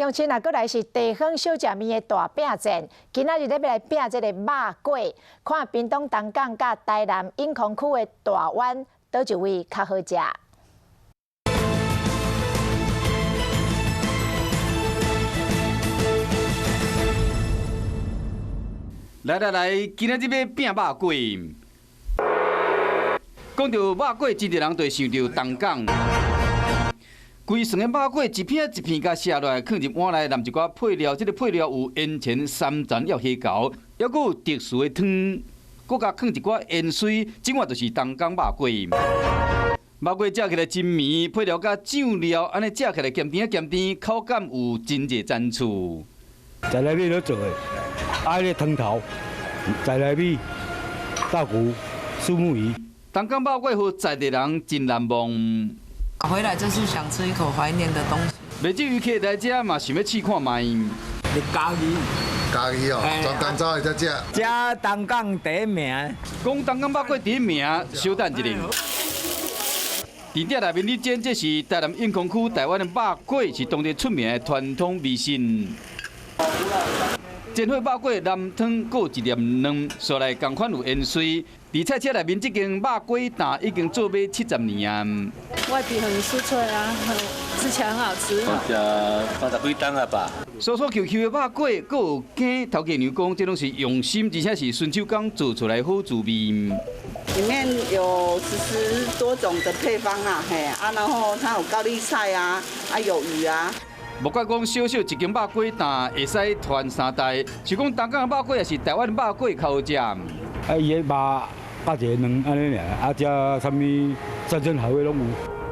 鄉親啊，閣來是地方小食麵的大拼戰。今仔日咧欲來拼這个肉粿，看屏東東港佮台南永康區的大灣，佗一位較好食。來來來，今仔日欲拼肉粿。講著肉粿，真濟人就會想著東港。規床的肉粿一片一片共卸落來，囥入碗內，淋一寡配料。這个配料有煙腸、三層抑蝦猴，抑閣有特殊的湯，閣共囥一寡芫荽，這碗就是東港肉粿。肉粿食起來真綿，配料佮醬料，按呢食起來鹹甜仔鹹甜，口感有真濟層次。在內米咧做的，啊，彼个湯頭，在內米、豆腐、虱目魚。東港肉粿予在地人真難忘。回來就是想吃一口懷念的東西。袂少遊客來遮嘛，想欲試看覓。佇嘉義，嘉義哦，專工走來遮食。遮東港第一名。講東港肉粿第一名，小等一下。佇店內面咧煎，這是台南永康區台灣的肉粿，是當地出名的傳統迷信。煎好肉粿淋湯，閣有一粒卵，紲來仝款有芫荽。佇菜車內面這間肉粿檔已經做欲70年啊。外皮很酥脆啊，很吃起來很好吃。食三十幾冬啊吧。酥酥 Q Q 的肉粿，閣有羹，頭家娘講，這攏是用心，而且是純手工做出來好滋味。裡面有10多種的配方啊，嘿啊，然後它有高麗菜啊，啊有魚啊。莫怪講小小一間肉粿檔會使傳三代，是講東港的肉粿抑是台灣的肉粿較好食。啊，伊个肉加一个卵按呢爾，啊，遮啥物山珍海味攏有。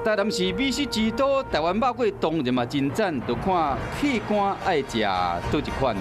台南是美食之都，台灣肉粿當然嘛真讚，就看客官愛食佗一款。